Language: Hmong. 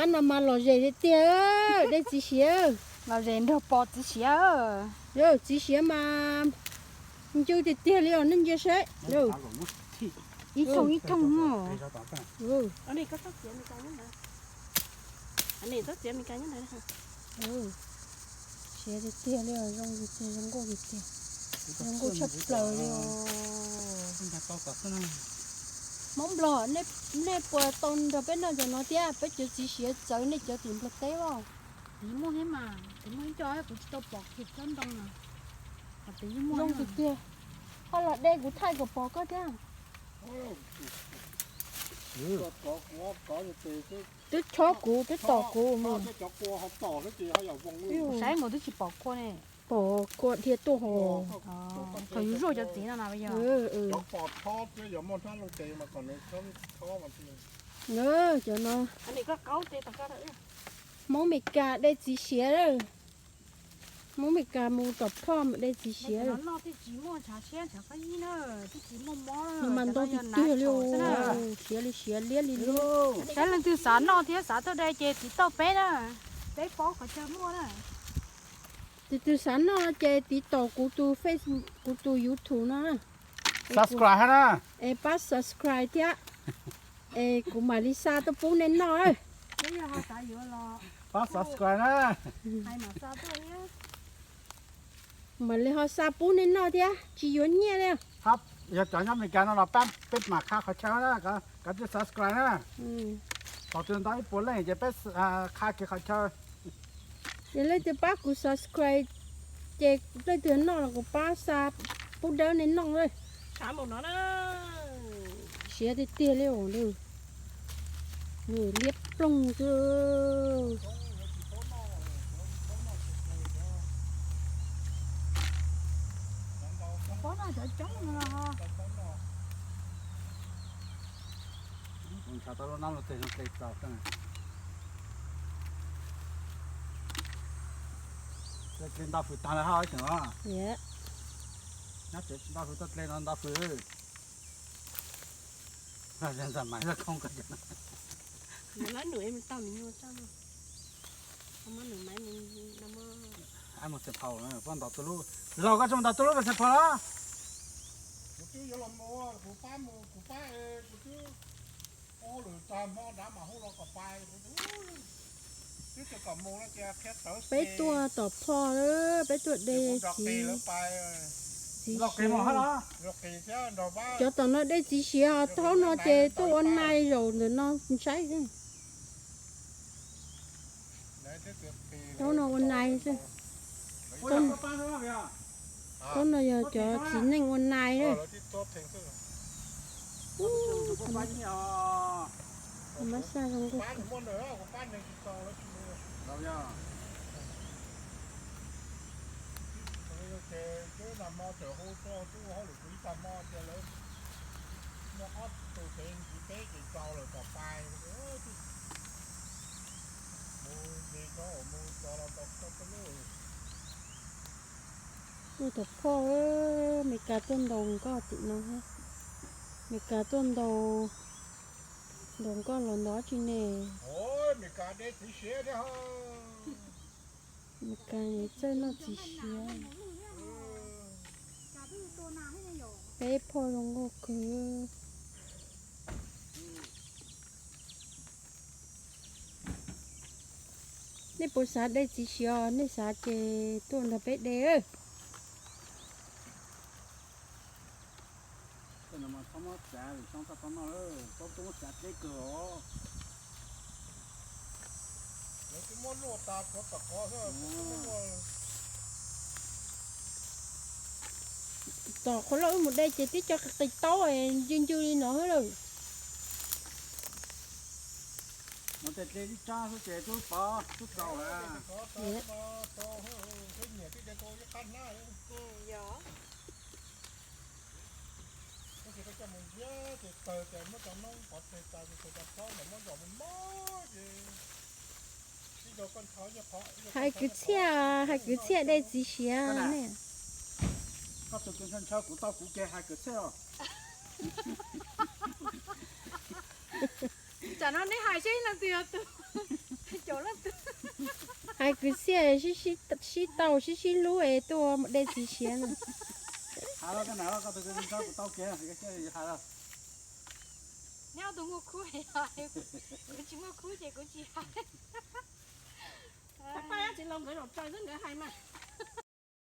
Ab, no mas lom zem tiag tiag, dej txiv siav. Lom zem nrog pos txiv siav. Yog txiv siav mas ncw tiag tiag li os, nej ntsia seb. Ib thooj ib thooj. Siav tiag tiag li os, zoo tiag tiag, zoo nkauj tiag tiag, zoo nkauj tshaj plaws li os. Hmoob Nplog, nej puas tau nrog peb noj cov no thiab? Peb cov txiv siav txawv nej cov tim Nplog teb os. Twb muaj thiab mas, twb muaj ib co kuv tsis tau pom kiag tsob ntoo no. Twb muaj zoo tiag tiag. Ho los de kuv thaij kom pom koj thiab. Twb chob kuv, twb tom kuv mus. Saib mus twb tsis pom kua ne. Pom kua dhia tuaj hos. Thaum yus zuaj cov txiv no na. Cov no, Hmoob Meskas de txiv siav. Hmoob Meskas mus tom phoj mas de txiv siav. Mas ntau tiag tiag li, siav li siav, liab li liab. Saib leej twg xav noj thiab xav tuaj de ces tiv tauj peb na, peb paub qhov chaw muaj na. Tus twg xav noj ces tiv tauj kuv tus Face, kuv tus YouTube no. Subscribe na. Es pab subscribe thiab. Es kuv mam li xa tuaj pub nej noj. Pab subscribe na. Mam li ho xa pub nej noj thiab, tsis yuav nyiaj li. Yog cov nyob Amelikas no los pab peb mam qha qhov chaw na, kav tsij subscribe na. Thaum twg ntau ib puas leej ces peb qha kiag qhov chaw. Yog leej twg pab kuv subscribe ces leej twg noj los kuv pab xa pub dawb nej noj. Siav tiag tiag li os, liab ploog xwb. Ntshav tau lub nab lub tes zoo dle txaus. Dle nta fwm tag lawm hab, tseem nyob tsev tsis nta fwm, tau dle no nta fwm. Ntxam Maiv laj khoob ko. Mus txiv phau, koj ntaus tuj lub, txiv laus koj tsis mus ntaus tuj lub pas txiv phau los? Kuv twb yuav los mus, kuv pab mus, kuv pab, kuv twb ua hauj lwm tag hmo nrad mam hu los kom pais, kuv twb, twb kom mus no ces qhia tawv. Peb tuaj tom phoj, peb tuaj de txiv, txiv siav. Cov tom no de txiv siav, thaum no ces tuaj ua nais zaum ntawm no ntsaib. Thaum no ua nais xwb. Thaum no yog cov txiv neej ua nais. Mab xaj zoo nkauj kawg. Tuaj tom phoj, Meskas tuaj ntaus nkoj tim no hab. Meskas tuaj ntaus, ntaus nkoj los ntaus dab tsi ne? Meskas txawj noj txiv siav. Peb phoj zoo nkauj kawg. Nej puas xav de txiv siav, nej xav ces tuaj nrog peb de. Tom qhuav loj wb mus de ces tib co qis qis taub ncw ncw li no lawm. Hais kwv txhiaj, hais kwv txhiaj de txiv siav ne. Koj tus kwv ntshaw ntshaw kuv tau kuv kev hais kwv txhiaj os. Tsam no nej hais seb leej twg yog tus. Hais kwv txhiaj sib tau sib sib hlub es tuaj de txiv tshiab no. Hais los, koj tus kuv tau kiag, hais los. Neb ob tug muaj khub, kuv tsis muaj khub ces kuv tsis hais. Pab txiv laus nkawd zaum tsaws xwb nkawd hais mas.